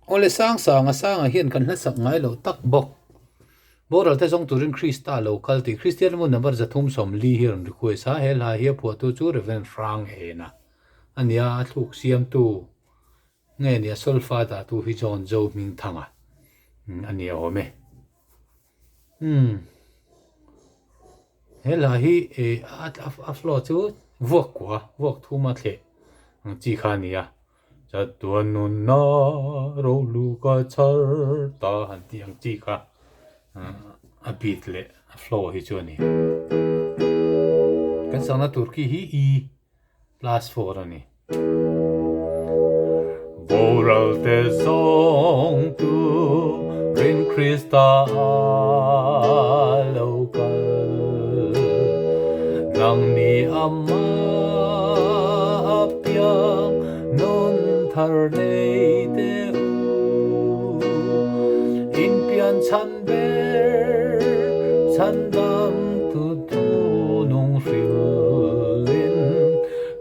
Awle Sangsanga Sanga hian kan hlasak ngai loh tak bawk. Boral te zawng turin Krista lo kal tih Kristian hmun number 340 hi a rawn request a, he hla hi a phuahtu chu Rev. Hrang Ena a ni a, a thluk siamtu nge nia solfa dahtu hi John Zo Hmingthanga a ni awm e. Umm he hla hi a flow chu vuak kua vuak thuma thleh ang chi kha a ni a. Chatuan nunna rohlu ka chhar ta han tih ang chi kha a beat leh a flow hi chu a ni. Kan sakna tur khi hi E plus 4 a ni. Boral te zawng tu rin Krista a lo kal. Nangni ama apiang nun thar nei te u. In pian chhan ber chhan dam tu tu nung hrilin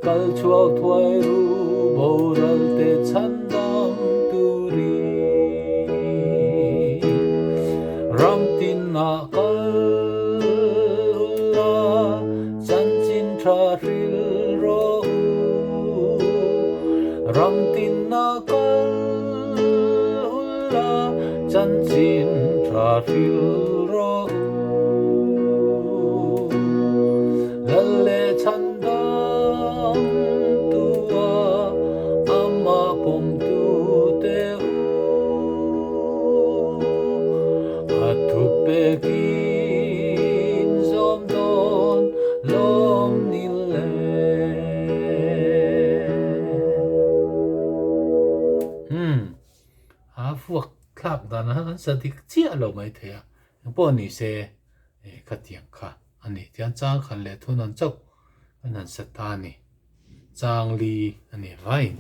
kal chhuak thuai ru boral te chhan dam turin. Ram tinah kal ula chanchin tha hril rawh u. Ram tinah kal ula chanchin tha hril rawh u. Lal leh chhan dam tua amah pawmtu te u. A thu pekin zawm dawn lawm ni le. Umm, a vuak thlak dan a an sa dik chiah lo mai thei a, engpawh ni se khatiang kha a ni. Tiang chang khan leh thunawn chauh kan han sa ta a ni. Chang li a ni vain.